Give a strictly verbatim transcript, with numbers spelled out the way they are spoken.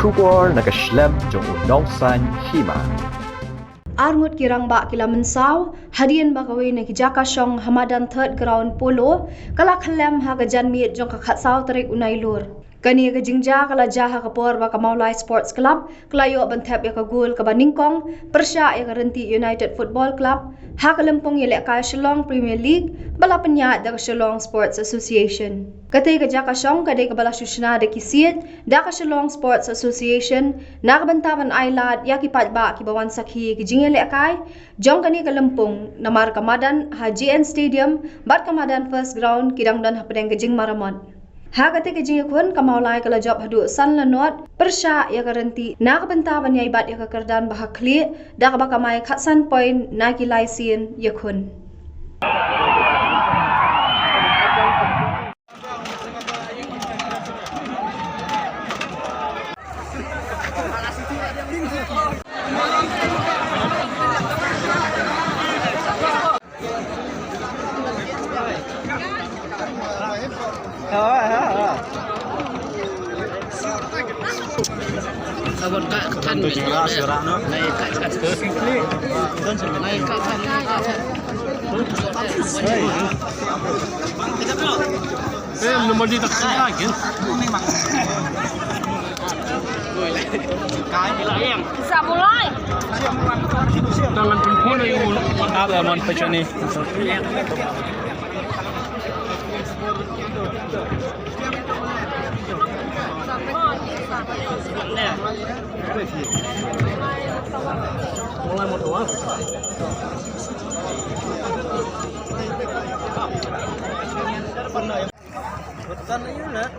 Khubor na ka shlem jong u nongsan hima. Arngut ki rangbah ki la mynsaw hadien ba kawei na ki jaka shong ha madan Third Ground Polo ka la khyllem ha ka janmiet jong ka khatsaw tarik u Nailur. Kane ka jingjia ka la jia ha ka por ba ka Mawlai Sports Club ka la ïoh ban thep ïa ka gol kaba nyngkong pyrshah ïa ka Rynti United Football Club ha ka lympung ïalehkai Shillong Premier League ba la pynïaid da ka Shillong Sports Association. Katei ka jaka shong ka dei kaba la shu shna da ki siej da ka Shillong Sports Association na ka bynta ban ai lad ïa ki paidbah kiba wan sakhi ïa ki jingïalehkai jong kane ka lympung, namar ka madan ha J N Stadium bad ka madan First Ground ki dang don hapdeng ka jingmaramot. Ha katei ka jingïakhun ka Mawlai ka la jop haduh san la nod pyrshah ïa ka Rynti na ka bynta ban ïai bat ïa ka kyrdan ba ha khlieh da kaba kamai khatsan point na ki lai sien ïakhun. Sa mulai. Tangan pun pun ayu. Ada man pecah ni. Mulai mau doang. Bukan ayu lah.